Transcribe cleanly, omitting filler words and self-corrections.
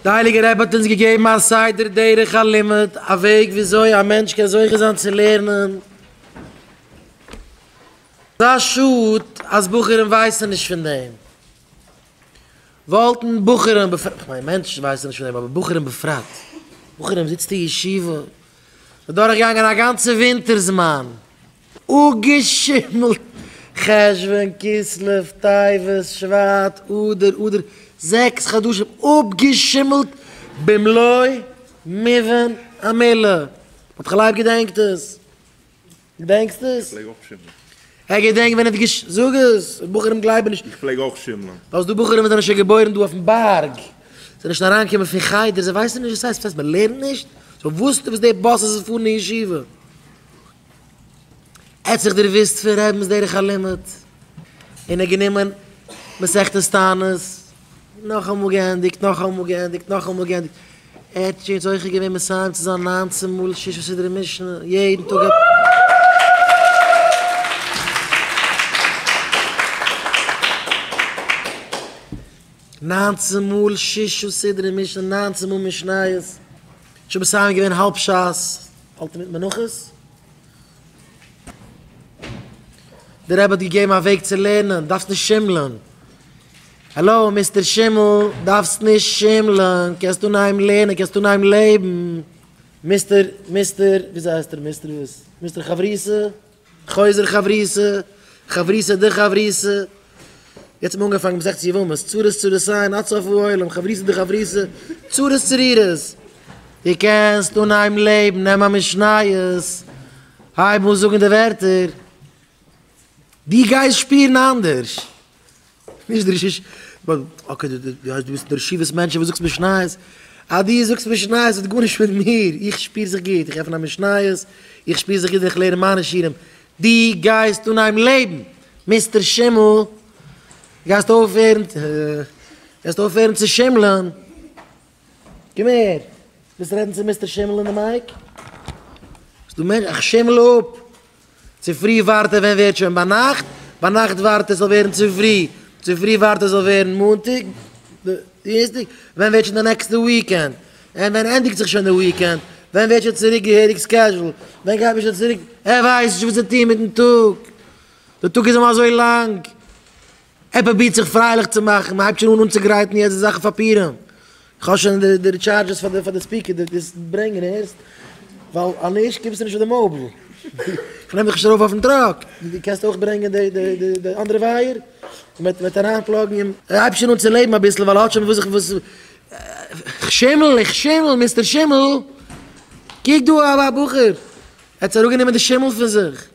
די הייליגע רבי האט אונז געגעבן א סדר דרך הלימוד, א וועג וויאזוי א מענטש קען זוכה זיין צו לערנען. ס'איז א שאד אז בחורים ווייסן נישט פון דעם. וואלטן בחורים בפרט, כ'מיין מענטשן ווייסן נישט פון דעם, אבער בחורים בפרט, בחורים זיצט אין ישיבה, איז דורכגעגאנגען א גאנצע ווינטער זמן, אפגעשימלט חשוון, כסלו, טבת, שבט, אדר, אדר, זעקס חדשים אפגעשימלט במלוא מובן המילה. מרדכי לייב געדענקט עס. געדענקסט עס? איך פלעג אויך שימלען. ער געדענקט ווען ער האט געש. זאג עס! בחורים גלייבן נישט. איך פלעג אויך שימלען. ווייל ס'דא בחורים וואס זענען שוין געבוירן דא אויפן בארג. זיי זענען שוין אריינגעקומען פון חדר, זיי ווייסן נישט וואס ס'הייסט. וואס הייסט מ'לערנט נישט? סאו וואס וואס די באסעס וואס פארן אין ישיבה? ער האט זיך דערוואוסט פון רבינ'ס דרך הלימוד. און ער האט גענומען מסכת תענית. נאכאמאל געענדיגט, נאכאמאל געענדיגט, נאכאמאל געענדיגט. ער האט שוין זוכה געווען מסיים צו זיין ניינצן מאל ששה סדרי משנה, יעדן טאג האט. ניינצן מאל ששה סדרי משנה, ניינצן מאל משניות, שוין מסיים געווען האלב שס, האלט מיט מנחות. דער רבי האט געגעבן א וועג צו לערנען, דארפסט נישט שימלען. העלא מיסטער שימל, דארפסט נישט שימלען, קענסט אנהייבן לערנען, קענסט אנהייבן לעבן. מיסטער, מיסטער, וויאזוי הייסט ער, מיסטער וואס? מיסטער חברותא? חוזר חברותא? חברותא דחברותא? יעצט האט מען אנגעפאנגען מסכת יבמות, צרות צרותיהן עד סוף העולם, חברותא דחברותא, צרות צרורות. דו קענסט אנהייבן לעבן, נעם א משניות, הייב אן זאגן די ווערטער, דו גייסט שפירן אנדערש. נישט דער שיש, okay, דו ביסט דער ישיבה'ס מענטש וואס זאגסט משניות, אז דו זאגסט משניות האט גארנישט מיט מיר, איך שפיר זיך גוט, איך עפן א משניות, איך שפיר זיך גוט ווען איך לערן מיינע שיעורים, דו גייסט אנהייבן לעבן, מיסטער שימל, גייסט אויפהערן, גייסט אויפהערן צו שימלען, קום אהער, ווילסט רעדן צו מיסטער שימל אין די mic? ס'דא מענטשן, איך שימל אפ. צופרי ווארט ער ווען ווערט שוין ביינאכט, ביינאכט ווארט ער ס'זאל ווערן צופרי, צופרי ווארט ער ס'זאל ווערן מאנטאג, דינסטאג, ווען ווערט שוין די נעקסטע weekend, און ווען ענדיגט זיך שוין די weekend, ווען ווערט שוין צוריק געהעריג schedule, ווען גייט מען שוין צוריק, ער ווייסט נישט וואס צו טון מיטן טאג, די טאג איז אים אזוי לאנג. ער פרובירט זיך פרייליך צו מאכן, מען הייבט שוין אן אנצוגרייטן יעצט די זאכן פאר פורים, איך האב שוין די recharges פאר די פאר די speaker, די דאס ברענגען הערסט? ווייל אז נישט קומסטו נישט אויף די mobile, איך נעם דיך נישט ארויף אויפן truck, דו קענסט אויך ברענגען די די די די אנדערע wire, מען וועט אריין plug ן, ער הייבט שוין אן צו לעבן אביסל ווייל ער האט שוין וואס זיך וואס, איך שימל, איך שימל, מיסטער שימל, קוק דא א בחור, ער האט אראפגענומען די שימל פון זיך.